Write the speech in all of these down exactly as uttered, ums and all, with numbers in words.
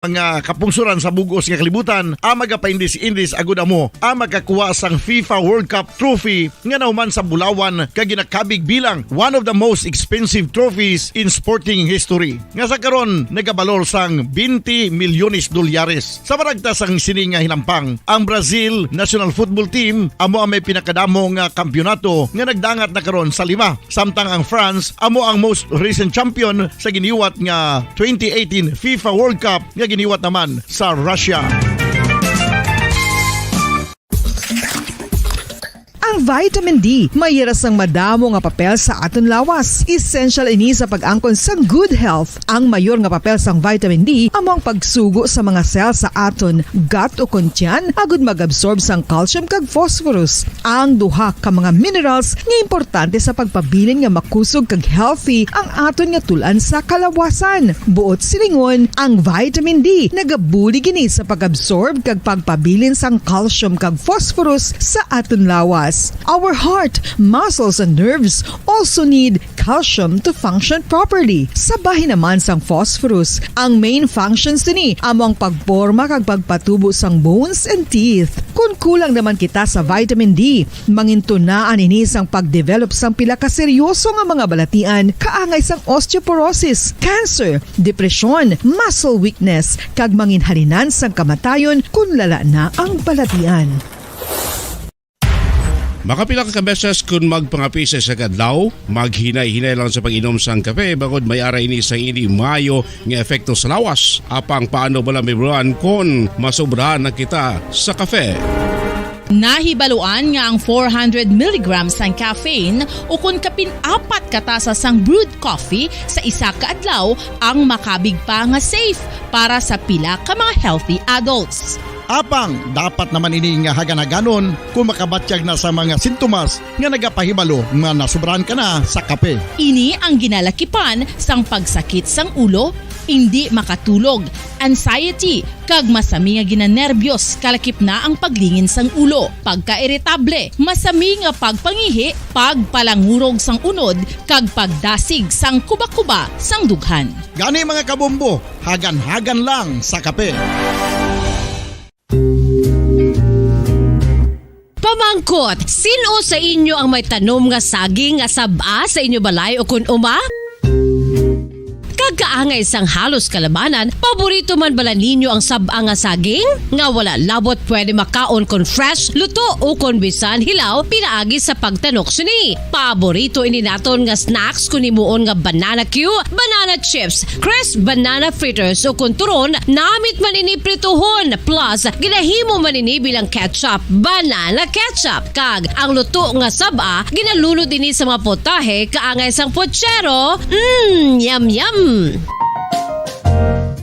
mga kapungsoran sa bug-os nga kalibutan ang magapaindis-indis agud amo ang makakuha sang FIFA World Cup trophy nga nahuman sa bulawan kag ginakabig bilang one of the most expensive trophies in sporting history, nga sa karon nagabalor sang twenty milyones dolyares. Sa maragta sang sini nga hinampang, ang Brazil national football team amo ang may pinakadamo nga kampiyonato nga nagdangat na karon sa lima. Samtang ang France amo ang most recent champion sa giniwat nga twenty eighteen FIFA World Cup nga giniwat naman sa Russia. Ang vitamin D may ira sang madamo nga papel sa aton lawas. Essential ini sa pag-angkon sang good health. Ang mayor nga papel sang vitamin D amo ang pagsugo sa mga cell sa aton gut o kon tiyan agud mag-absorb sang calcium kag phosphorus, ang duha ka mga minerals nga importante sa pagpabilin nga makusog kag healthy ang aton nga tul-an sa kalawasan. Buot silingon, ang vitamin D nagabulig ini sa pag-absorb kag pagpabilin sang calcium kag phosphorus sa aton lawas. Our heart, muscles, and nerves also need calcium to function properly. Sa bahin naman sang phosphorus, ang main functions sini amo ang pagporma kag pagpatubo sang bones and teeth. Kon kulang naman kita sa vitamin D, mangintunaan ini sang pagdevelop sang pila ka seryoso nga mga balatian, kaangay sang osteoporosis, cancer, depresyon, muscle weakness, kag manginhalinan sang kamatayon kon lala na ang balatian. Makapila ka beses kon magpangapi sa isa ka adlaw, maghinay-hinay lang sa pag-inom sang kape bangod may ara ini sa hindi maayo nga epekto sa lawas. Apang paano bala mahibaluan kon masobrahan na kita sa kape? Nahibaluan nga ang four hundred milligrams sang caffeine o kon kapin apat ka tasa sang brewed coffee sa isa ka adlaw ang makabig pa nga safe para sa pila ka mga healthy adults. Apang dapat naman ini nga haganhaganon kung makabatyag na sa mga sintomas nga nagapahibalo nga nasubrahan ka na sa kape. Ini ang ginalakipan sang pagsakit sang ulo, indi makatulog, anxiety, kag masami nga ginanerbyos kalakip na ang paglingin sang ulo, pagkairitable, masami nga pagpangihi, pagpalangurog sang unod, kag pagdasig sang kubakuba sang dughan. Gani mga kabombo, haganhagan lang sa kape. Pamangkot, sin-o sa inyo ang may tanom nga saging nga sab-a sa inyo balay o kon uma? Kag kaangay sang halos kalabanan, paborito man bala ninyo ang sab-a nga saging? Nga wala labot pwede makaon kon fresh, luto o kon bisan hilaw pinaagi sa pagtanok sini. Paborito ini naton nga snacks kon himuon nga banana cue, banana chips, crisp banana fritters o kon turon, namit man ini prituhon, plus ginahimo man ini bilang ketchup, banana ketchup. Kag ang luto nga sab-a ginalunod ini sa mga putahe kaangay sang putsero. Mm, yum yum!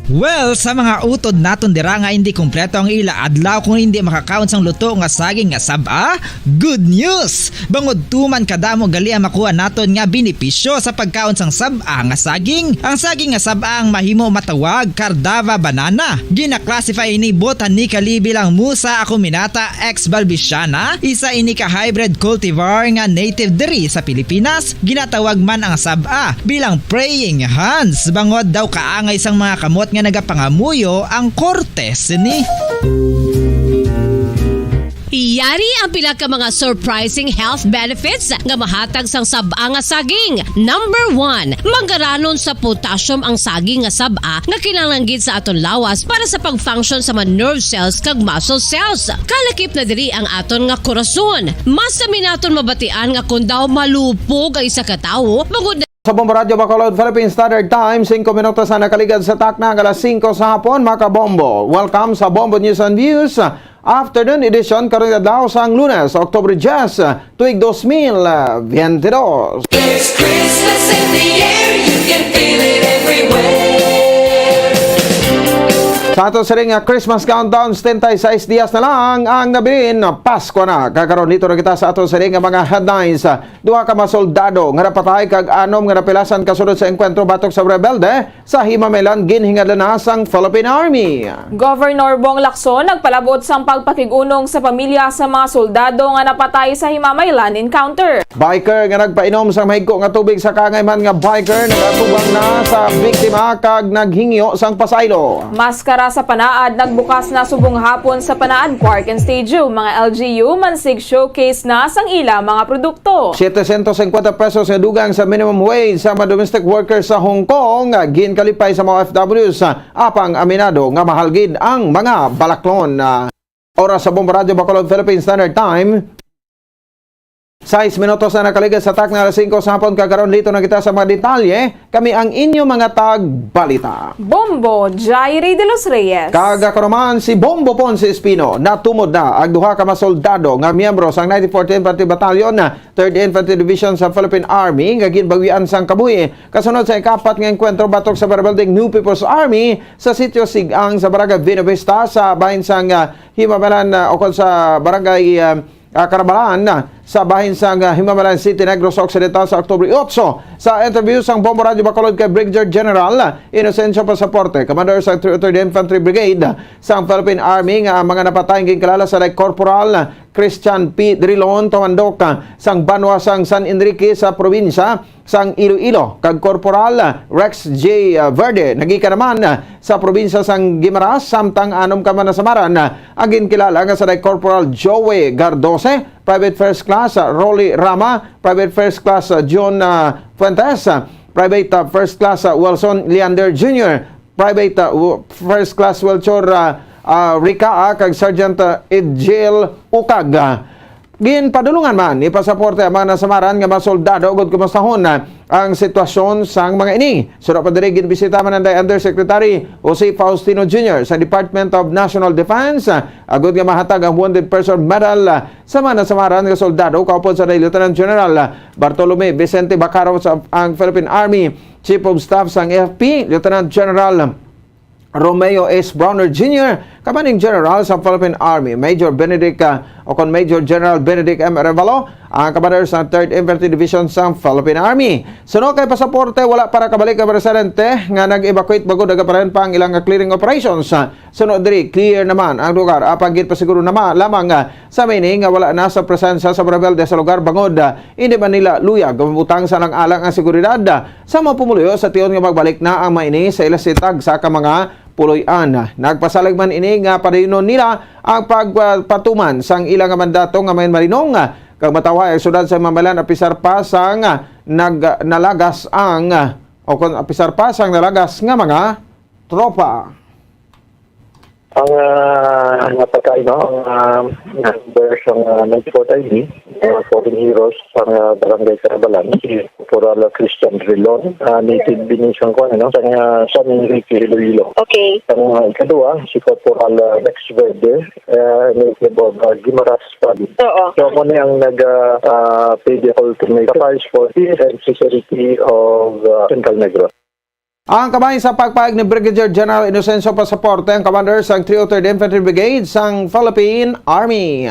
Well, sa mga utod naton dira nga hindi kompleto ang ila adlaw kung hindi makakaon sang luto nga saging nga sab-a, good news! Bangod tuman kadamo gali ang makuha naton nga benepisyo sa pagkaon sang sab-a nga saging. Ang saging nga sab-a ang mahimo matawag Cardava banana. Gina-classify ini botanically bilang Musa acuminata ex balbisiana, isa ini ka hybrid cultivar nga native diri sa Pilipinas. Ginatawag man ang sab-a bilang praying hands bangod daw kaangay sang mga kamot nga nagapangamuyo ang korte sini. Yari ang pila ka mga surprising health benefits nga mahatag sang sab-a nga saging. Number one, magaranon sa potassium ang saging nga sab-a nga kinahanglan gid sa aton lawas para sa pag-function sa mga nerve cells kag muscle cells. Kalakip na diri ang aton nga korason. Masami naton mabatian nga kon daw malupog ang isa ka tawo, bangod na Sa Bombo Radyo Bacolod, Philippine Standard Time, singko minutos na nakaligad sa takna nga alas singko sa hapon, mga kabombo. Welcome sa Bombo News and Views Afternoon Edition karon nga adlaw sang Lunes, October diyes, tuig dos mil biyente dos. There's Christmas in the air, you can feel it everywhere. Sa ato siring nga Christmas countdown, setenta y seis dias na lang ang nabilin, Pasko na. Kakaron dito na kita sa ato siring nga mga headlines. Duha ka mga soldado nga napatay kag anom nga napilasan kasunod sa engkwentro batok sa rebelde sa Himamaylan ginhingadlanan sang Philippine Army. Governor Bong Lacson nagpalabot sang pagpakig-unong sa pamilya sa mga soldado nga napatay sa Himamaylan encounter. Biker nga nagpainom sang mahigko nga tubig sa kaangay man nga biker nag-atubang na sa biktima kag naghingyo sang pasaylo. Maskara Sa Panaad, nagbukas na subong hapon sa Panaad Park and Stadium mga L G U, mansig showcase na sang ila mga produkto. Setecientos cincuenta pesos nga dugang sa minimum wage sa mga domestic workers sa Hong Kong, ah, ginkalipay sa mga O F Ws, ah, apang aminado nga mahal gid ang mga balaklon. Ah, oras sa Bombo Radyo Bacolod, Philippine Standard Time. Sais minutos na nakaligad sa takna alas singko sa hapon, kag karon lito na kita sa mga detalye. Kami ang inyo mga tagbalita. Bombo, Jairi de los Reyes. Kag ako naman si Bombo Ponce Espino. Natumod na ang duha ka mga soldado nga miyembro sang ninety-fourth Infantry Battalion, Third Infantry Division sa Philippine Army nga ginbawian sang kabuhi kasunod sa ikapat nga engkwentro batok sa Barabalding New People's Army sa Sitio Sigang sa Barangay Buenavista sa bahin sang, ah, Himamelan, ah, ukon sa Barangay, ah, ah, Carabalan, ah, sa bahin sang, ah, Himamelan City, Negros Occidental sa Oktubre otso. Sa interview sang Bombo Radyo Bacolod kay Brigadier General, ah, Inocencio Pasaporte, Commander sa three oh third Infantry Brigade, ah, sang Philippine Army nga ang mga napatay ginkilala sa Corporal, ah, Christian P. Drilon, tumandok, ah, sang banwa sang San Enrique sa probinsya sang Iloilo, kag Corporal Rex J. Verde, nagikan naman sa probinsya sang Guimaras, samtang anom ka manasamaran ang ginkilala nga sanay Corporal Joey Gardose, Private First Class Rolly Rama, Private First Class John, ah, Fuentes, Private, ah, First Class Wilson Leander Junior, Private, ah, w-, First Class Wilchor, ah, ah, Rica, ah, kag Sergeant, ah, Edgel Ukag. Ginpadulungan man ni Pasaporte ang mga nasamaran nga mga soldado agud kumustahon, ah, ang sitwasyon sang mga ini. Suno pa diri, ginbisita man ang Undersecretary Jose Faustino Junior sa Department of National Defense, ah, agud nga mahatag ang Wounded Person Medal, ah, sa mga nasamaran nga soldado, kaupod sa Lieutenant General, ah, Bartolome Vicente Bacaro sa ang Philippine Army Chief of Staff sang F P, Lieutenant General Romeo S. Browner Junior, Commanding General sa Philippine Army, Major Benedict, ah, o kon Major General Benedict M. Arevalo, ang Commander sa Third Infantry Division sa Philippine Army. Suno kay Pasaporte, wala pa nakabalik ang residente nga nag-evacuate bangod nagapadayon pa ang ilang clearing operations. Suno diri, clear naman ang lugar, apang ginpasiguro naman lamang, ah, sa meaning nga wala na sa presensya sa mga rebelde sa lugar bangod, ah, hindi man nila luyag mabutang sa alang-alang ang seguridad, ah, sa mga pumuluyo sa tion nga magbalik na ang mga ini sa ila sitag sa ka mga puloy-an. Nagpasalig man ini nga padayunon nila ang pagpatuman sang ila nga mandato nga may malinong, ah, kag matawhay ang syudad sa Mamalan apisar pa sang, ah, nag-, nalagas ang, ah, o kon apisar pa sang nalagas nga mga tropa. Ang, ah, napatay, no, ang, ah, number sang, ah, ninety-fourth I D, ah, fallen heroes sang, ah, Barangay Carabalan, si Corporal Christian Rilon, ah, native din sang kuan, no, sang, ah, San Enrique, Iloilo. Okay. Ang, ah, ikadua, si Corporal, ah, Rex Verde, ah, native of, ah, Guimaras Province. Oo. So, ako ni ang nag, ah, ah, pay the ultimate price for the necessity of, ah, Central Negros. Ang kabahin sa pagpahayag ni Brigadier General Inocencio Pasaporte, ang commander sang three oh third Infantry Brigade sang Philippine Army.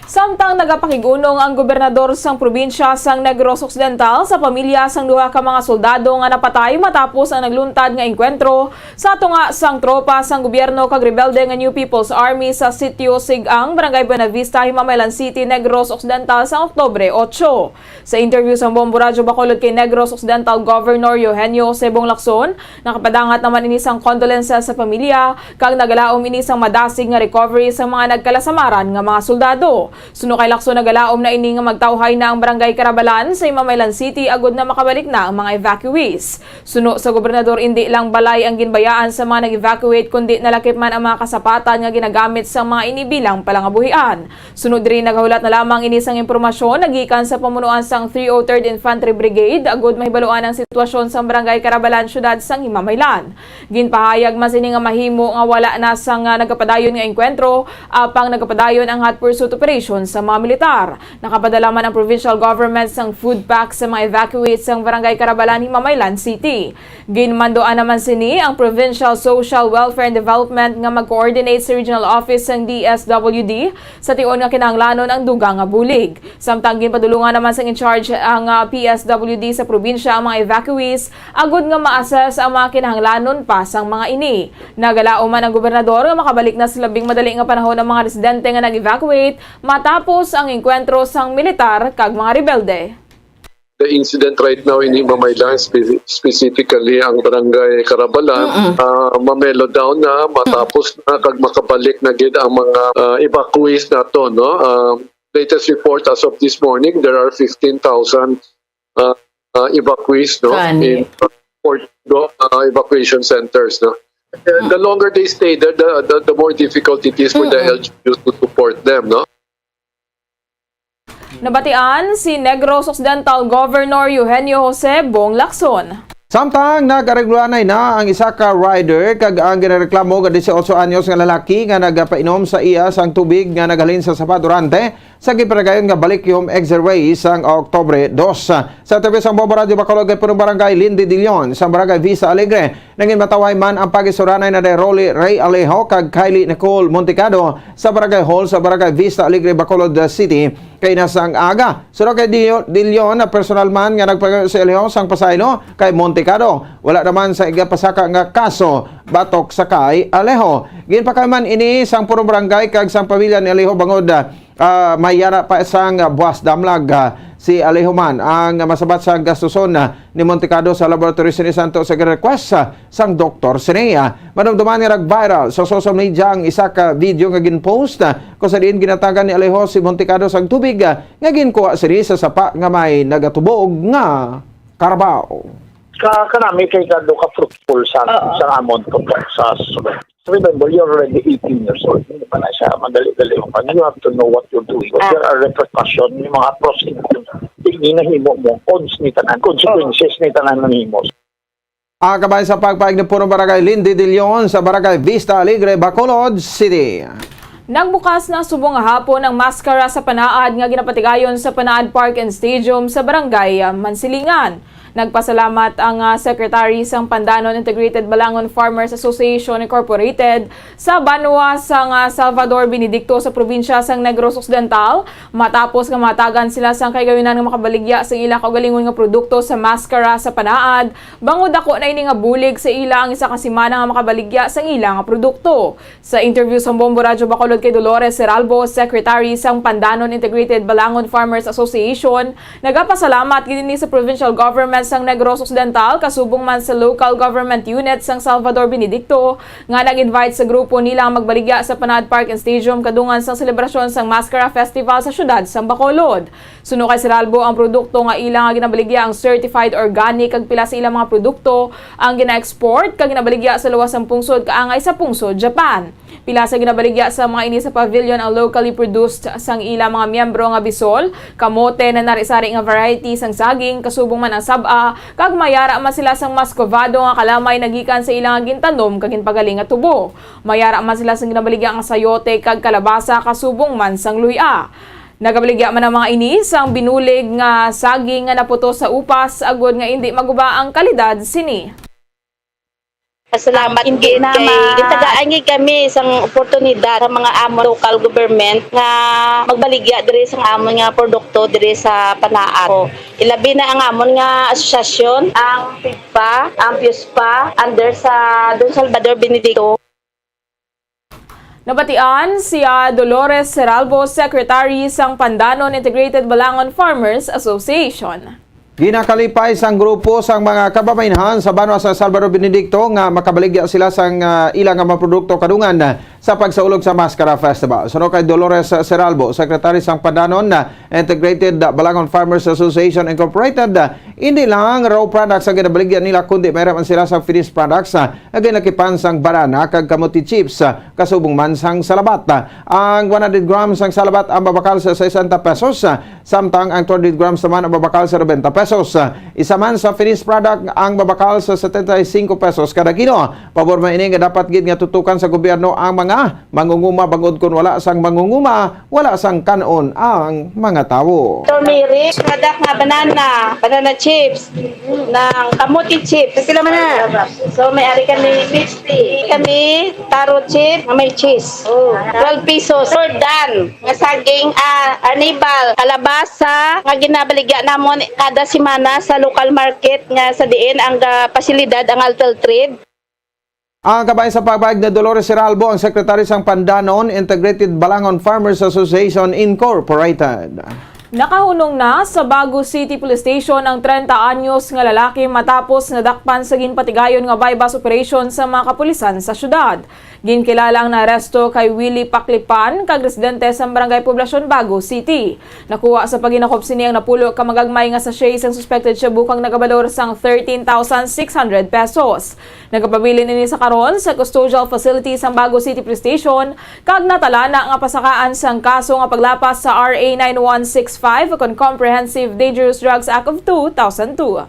Samtang nagapakig-unong ang gobernador sang probinsya sang Negros Occidental sa pamilya sang duha ka mga soldado nga napatay matapos ang nagluntad nga engkwentro sa tunga sang tropa sang gobyerno kag rebelde nga New People's Army sa Sitio Sigang, Barangay Buenavista, Himamaylan City, Negros Occidental, sa Oktubre otso. Sa interview sang Bombo Radyo Bacolod kay Negros Occidental Governor Eugenio Jose Bong Lacson, nakapadangat naman ini sang condolences sa pamilya, kag nagalaom ini sang madasig nga recovery sa mga nagkalasamaran nga mga soldado. Suno kay Lacson, nagalaom na ini nga magtawhay na ang Barangay Carabalan sa Himamaylan City agud na makabalik na ang mga evacuees. Suno sa gobernador, indi lang balay ang ginbayaan sa mga nag-evacuate, kundi nalakip man ang mga kasapatan nga ginagamit sang mga ini bilang palangabuhian. Sunod diri, nagahulat na lamang ini sang impormasyon nagikan sa pamunuan sang three oh third Infantry Brigade agud mahibaluan ang sitwasyon sang Barangay Carabalan, siyudad sang Himamaylan. Ginpahayag man sini nga mahimo nga wala na sang, ah, nagapadayon nga engkwentro, apang nagapadayon ang hot pursuit operation sa mga militar. Nakapadala man ang provincial government sang food pack sa mga evacuees sang Barangay Carabalan, Himamaylan City. Ginmanduan naman sini ang Provincial Social Welfare and Development nga mag-coordinate sa regional office sang D S W D sa tion nga kinahanglanon ang dugang nga bulig. Samtang ginpadulungan naman sang in-charge ang, ah, P S W D sa probinsya ang mga evacuees agud nga ma-assess ang mga kinahanglanon pa sang mga ini. Nagalaom man ang gobernador nga makabalik na sa labing madali nga panahon ang mga residente nga nag-evacuate matapos ang engkwentro sang militar kag mga rebelde. the incident right now in Himamaylan, spe-, specifically ang barangay Karabalan, Mm-mm. ah, mamelo down na, matapos na, kag makabalik na gid ang mga, ah, evacuees nato, no? Ah, latest report as of this morning, there are fifteen thousand, ah, ah, evacuees, no? Gani. In, uh, four, uh, evacuation centers, no? The, the longer they stay there, the, the, the more difficult it is for the Mm-mm. L G Us to support them, no? Nabatian si Negros Occidental Governor Eugenio Jose Bong Lacson. Samtang nagaregulanay na ang isa ka rider kag ang ginareklamo nga dieciocho anyos nga lalaki nga nagapainom sa iya sang tubig nga naghalin sa sapa durante sa ginpadayon nga Balikyom Exerway sang Oktubre dos. Sa interview sang Bombo Radyo Bacolod kay Punong Barangay Lindy Dillon sa Barangay Vista Alegre, nanginmatawhay man ang pagisuranay na ni Rolly Ray Alejo kag Kylie Nicole Montecado sa Barangay Hall sa Barangay Vista Alegre, Bacolod City, kay nasang aga. Suno kay Dillon, Dillon, na personal man nga nagpagayo si Alejo sang pasaylo kay Montecado. Wala naman sa igapasaka nga kaso batok sa kay Alejo. Ginpakay man ini sang purong barangay kag sang pamilya ni Alejo bangod, ah, may yara pa sang buas damlag, ah, si Alejo man ang masabat sang gastuson, ah, ni Montecado sa laboratory sini santo sa request, ah, sang doktor sini. Ah, madumduman nga nag-viral sa social media ang isa ka video nga gin-post, ah, kung sa diin ginatagan ni Alejo si Montecado sang tubig, ah, nga ginkuha sini sa sapa nga may nagatubog nga karabaw. Ka, kanami kay gado ka fruitful sa, Oo. Sa amon to sa susunod. Remember, you're already eighteen years old. Hindi pa na siya madali-dali. You have to know what you're doing. Ah. There are repercussion, yung mga pros and cons. Hindi na himo mo, cons ni tanan, consequences ni tanan ng himo. Ang kabahin sa pagpahayag ni Punong Barangay Lindy Dillon sa Barangay Vista Alegre, Bacolod City. Nagbukas na subong nga hapon ang maskara sa panaad nga ginapatigayon sa Panaad Park and Stadium sa Barangay, ah, Mansilingan. Nagpasalamat ang, ah, Secretary sang Pandanon Integrated Balangon Farmers Association Incorporated sa banwa sang, ah, Salvador Benedicto sa probinsya sang Negros Occidental matapos nga matagan sila sang kahigayunan nga makabaligya sa ila kaugalingon nga produkto sa maskara sa panaad, bangod dako na ini nga bulig sa ila ang isa ka semana nga makabaligya sang ila nga produkto. Sa interview sa Bombo Radyo Bacolod kay Dolores Seralbo, Secretary sang Pandanon Integrated Balangon Farmers Association, nagapasalamat gid ini sa provincial government sang Negros Occidental, kasubong man sa local government unit sang Salvador Benedicto, nga nag-invite sa grupo nila nga magbaligya sa Panaad Park and Stadium kadungan sang selebrasyon sang Maskara Festival sa siyudad sang Bacolod. Suno kay Seralbo, ang produkto nga ila nga ginabaligya ang certified organic, kag pila sa ilang mga produkto ang gina-export kag ginabaligya sa luwas sang pungsod kaangay sa pungsod Japan. Pila sa ginabaligya sa mga ini sa pavilion ang locally produced sang ila mga miyembro nga bisol, kamote, nanari-sari nga variety sang saging, kasubong man ang sab-a, kag mayara man sila sang muscovado nga kalamay nagikan sa ila nga gintanom kag ginpagaling nga tubo. Mayara man sila sang ginabaligya nga sayote kag kalabasa, kasubong man sang luy-a. Nagabaligya man ang mga ini sang binulig nga saging nga naputos sa upas, agod nga indi maguba ang kalidad sini. Pasalamat Hindi gid na kay ma- gitagaan gid kami sang oportunidad sa mga amon local government nga magbaligya diri sang amon nga produkto diri sa Panaat. Ilabi na ang amon nga asosasyon, ang PIGPA, ang PIUSPA, under sa Don Salvador Benedicto. Nabatian sia Dolores Seralbo, Secretary sang Pandanon Integrated Balangon Farmers Association. Ginakalipay sang grupo sang mga kababaynhan sa banwa sa Salvador Benedicto nga makabaligya sila sang, ah, ila nga mga produkto kadungan sa pagsaulog sa Maskara Festival. Suno kay Dolores Seralbo, Secretary sang Pandanon Integrated Balangon Farmers Association Incorporated, hindi lang raw products ang ginabaligya nila, kundi mayroon man sila sa finished products, ah, nga ginakipan sang banana kag kamote chips, ah, kasubong man sang salabat. Ang one hundred grams sang salabat ang mabakal sa sesenta pesos, ah, samtang ang two hundred grams naman ang mabakal sa nobenta pesos. Ah, isa man sa finished product ang mabakal sa setenta y cinco pesos kada kilo. Pabor man ini nga dapat gid nga tutukan sa gobyerno ang mga mangunguma, bangod kon wala sang mangunguma, wala sang kan-on ang mga tawo. Turmeric, product nga banana, banana chips, ng kamote chips. Pila man na? So, may ari kami fifty. Kami, taro chips nga may cheese. Oh. Twelve pesos. Roldan, nga saging, ah, arnibal, kalabasa, nga ginabaligya namon kada semana sa local market nga sa diin ang, ah, pasilidad ang Altel Trade. Ang kabahin sa pagpahayag ni Dolores Seralbo, ang Secretary sang Pandanon Integrated Balangon Farmers Association Incorporated. Nakahunong na sa Bago City Police Station ang trenta anyos nga lalaki matapos nadakpan sa ginpatigayon nga buy-bust operation sa mga kapulisan sa syudad. Ginkilala ang naaresto kay Willie Paklipan, kag residente sa Barangay Poblacion, Bago City. Nakuha sa paghinakop sini ang napulo ka magagmay nga sachet sang suspected shabu kag nagabalor sang thirteen thousand six hundred pesos. Nagapabilin ini sa karon sa custodial facility sang Bago City Police Station kag natalana nga pasakaan sang kaso nga paglapas sa R A nine one six five kon Comprehensive Dangerous Drugs Act of two thousand two.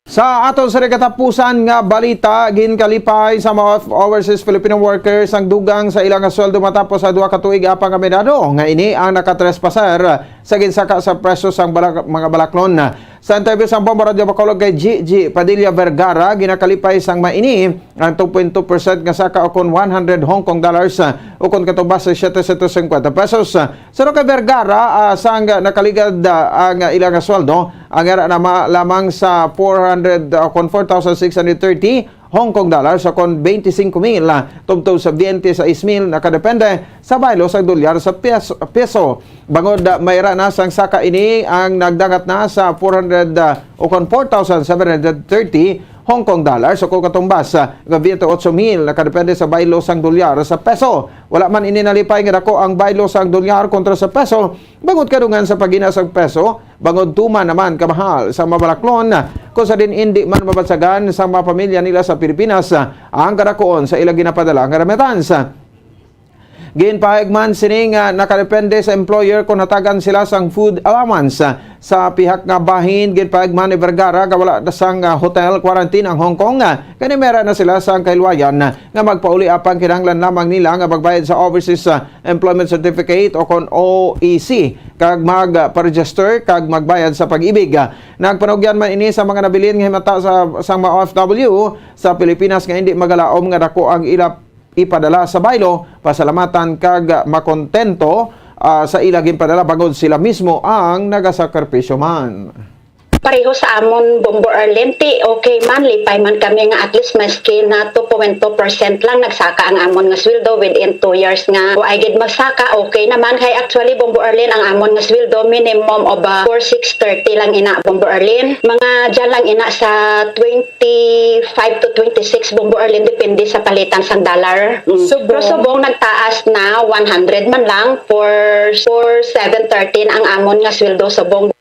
Sa aton sa katapusan nga balita, ginkalipay sa mga overseas Filipino workers ang dugang sa ila nga sweldo matapos sa duha ka tuig, apang aminado nga ini ang nakatrespasar sa ginsaka sa peso sang balak-, mga balaklon. Sa interview sang Bombo Radyo Bacolod kay Gigi Padilla Vergara, ginakalipay sang maini ang two point two percent nga saka, ukon one hundred Hong Kong dollars, ah, ukon katumbas sa siyete sientos singkwenta pesos. Suno kay Vergara, ah, sang nakaligad, ah, ang ila nga sweldo, ang ara na ma-, lamang sa four hundred, ah, kon four thousand six hundred thirty Hong Kong dollars, ukon twenty-five mil, ah, tubtob sa twenty-six mil, nakadepende sa baylo sang dolyar sa piyes-, peso. Bangod, ah, may ra na sang saka ini ang nagdangat na sa four hundred, ah, ukon four thousand seven hundred thirty Hong Kong dollars, ukon katumbas, ah, nga twenty-eight mil, nakadepende sa baylo sang dolyar sa peso. Wala man ini nalipay nga dako ang baylo sang dolyar kontra sa peso, bangod kadungan sa paghina sang peso, bangod tuman naman kamahal sa mga balaklon, kung sa diin indi man mabansagan sa mga pamilya nila sa Pilipinas ang kadakuon sa ila ginapadala nga remittance. Ginpahayag man sini nga nakadepende sa employer kon hatagan sila sang food allowance. Sa pihak nga bahin, ginpahayag man ni Vergara nga wala na sang, ah, hotel quarantine ang Hong Kong, ah, kani may ra na sila sang kahilwayan nga magpauli, apang kinahanglan lamang nila nga magbayad sa Overseas, ah, Employment Certificate o kon O E C kag mag, ah, pa-register kag magbayad sa Pag-ibig. Ah, nagpanugyan man ini sa mga nabilin nga himata sa, sa mga O F W sa Pilipinas nga hindi magalaom nga dako ang ila ipadala sa baylo, pasalamatan kag makontento, ah, sa ila ginpadala bangod sila mismo ang nagasakripisyo man. Pareho sa amon, Bombo Arlene, ti okay man, lipay man kami nga at least maski na two point two percent lang nagsaka ang amon nga sweldo within two years nga wa ay gid magsaka, okay naman. Kay actually, Bombo Arlene, ang amon nga sweldo minimum of, ah, four six thirty lang ina, Bombo Arlene. Mga dyan lang ina sa twenty twenty-five to twenty-six, Bombo Arlene, depende sa palitan sang dollar. Mm. Subong. Pero subong nagtaas na, one hundred man lang, for, for seven thirteen ang amon nga sweldo subong.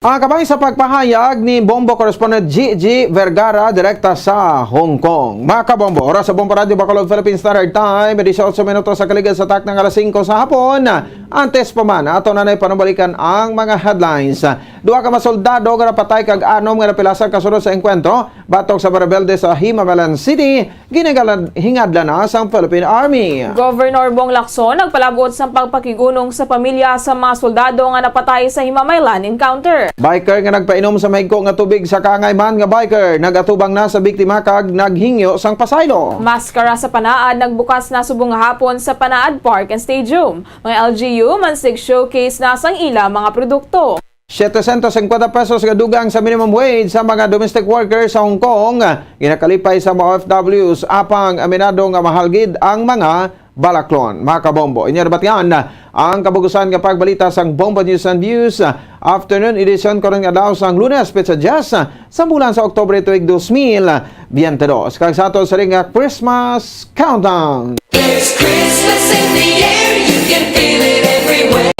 Ah, kabay sa pagpahayag ni Bombo Correspondent Gigi Vergara, direkta sa Hong Kong. Mga kabombo, oras sa Bombo Radyo Bacolod, Philippine Standard Time, disiotso minutos sa kaligid sa takna nga alas singko sa hapon. Antes pa man, ato na nay panubalikan ang mga headlines. Duha ka mga soldado nga napatay kag anom nga napilasan kasunod sa engkwentro batok sa mga rebelde sa Himamaylan City, ginhingadlan, hingadlan na sang Philippine Army. Governor Bong Lacson nagpalabot sang pagpakig-unong sa pamilya sa mga soldado nga napatay sa Himamaylan encounter. Biker nga nagpainom sa mahigko nga tubig sa kaangay man nga biker nagatubang na sa biktima kag naghingyo sang pasaylo. Maskara sa Panaad nagbukas na subong nga hapon sa Panaad Park and Stadium. Mga L G U, mansig showcase na sang ila mga produkto. Setecientos cincuenta pesos nga dugang sa minimum wage sa mga domestic workers sa Hong Kong, ginakalipay sa mga O F Ws, apang aminado nga mahal gid ang mga balaklon. Mga kabombo, inyo nabatian ang kabugusan nga pagbalita sang Bombo News and Views Afternoon Edition karon nga adlaw sang Lunes, petsa diyes, sa bulan sa Oktubre, tuig dos mil biyente dos. Kag sa ato sa ring nga Christmas Countdown. There's Christmas in the air, you can feel it everywhere.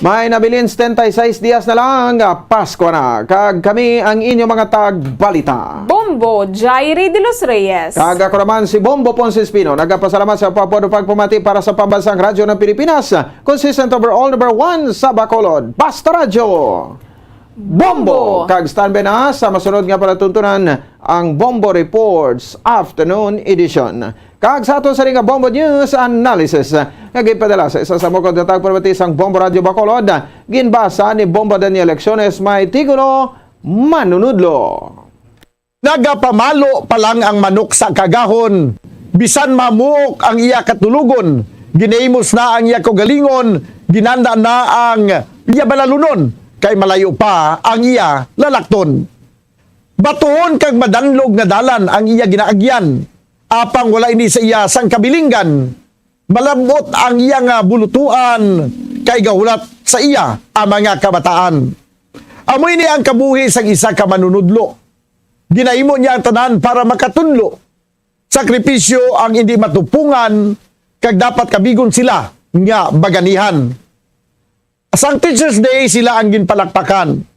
May nabilin, setenta y seis dias na lang, ah, Pasko na. Kag kami ang inyo mga tagbalita. Bombo, Jairi de los Reyes. Kag ako naman si Bombo Ponce Espino. Nagapasalamat sa pagpapod ug pagpamati para sa Pambansang Radyo ng Pilipinas. Consistent overall, number one sa Bacolod. Basta Radyo. Bombo! Kag standby na sa masunod nga palatuntunan, ang Bombo Reports Afternoon Edition. Kag sa aton sa ring nga Bombo News Analysis, nga gipadala sa isa sa mukod nga tagpamati sang Bombo Radyo Bacolod, ginbasa ni Bombo Daniel Lecciones, may titulo, Manunudlo. Nagapamalo pa lang ang manok sa kagahon, bisan mamuok ang iya katulogon, ginahimos na ang iya kaugalingon, ginanda na ang iya balalunon, kay malayo pa ang iya lalakton. Batuhon kag madanlog nga dalan ang iya ginaagyan, apang wala ini sa iya sang kabilinggan. Malabot ang iya nga bulutuan, kay gahulat sa iya ang mga kabataan. Amo ini ang kabuhi sang isa ka manunudlo. Ginahimo niya ang tanan para makatudlo. Sakripisyo ang hindi matupungan, kag dapat kabigon sila nga baganihan. Sang Teachers Day, sila ang ginpalakpakan.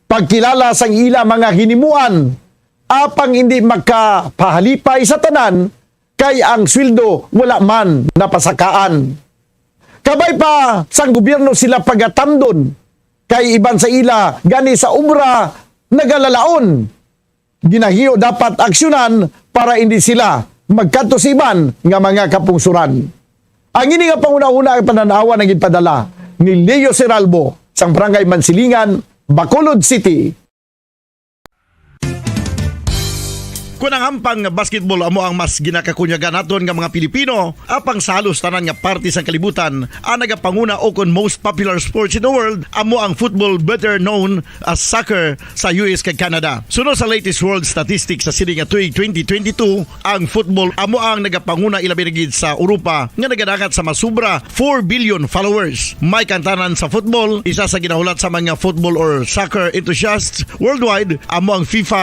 Pagkilala sang ila mga hinimuan, apang hindi makapahalipay sa tanan, kay ang sweldo wala man napasakaan. Kabay pa sang gobyerno sila pagatamdon, kay iban sa ila gani sa obra nagalalaon. Ginahimo dapat aksyonan para hindi sila magkadto sa iban nga mga kapungsuran. Ang ini nga panghunahuna ang panan-awan ang ipadala ni Leo Seralbo sang Barangay Mansilingan, Bacolod City. Kung ang hampang nga basketball amo ang mas ginakakunyagan naton nga mga Pilipino, apang sa halos tanan nga parte sang kalibutan, ang nagapanguna o kon most popular sports in the world amo ang football, better known as soccer, sa U S kag Canada. Suno sa latest world statistics sa sini nga tuig twenty twenty-two, ang football amo ang nagapanguna, ilabi na gid sa Europa nga nagadangat sa masubra four billion followers. May kantanan sa football, isa sa ginahulat sa mga football or soccer enthusiasts worldwide amo ang FIFA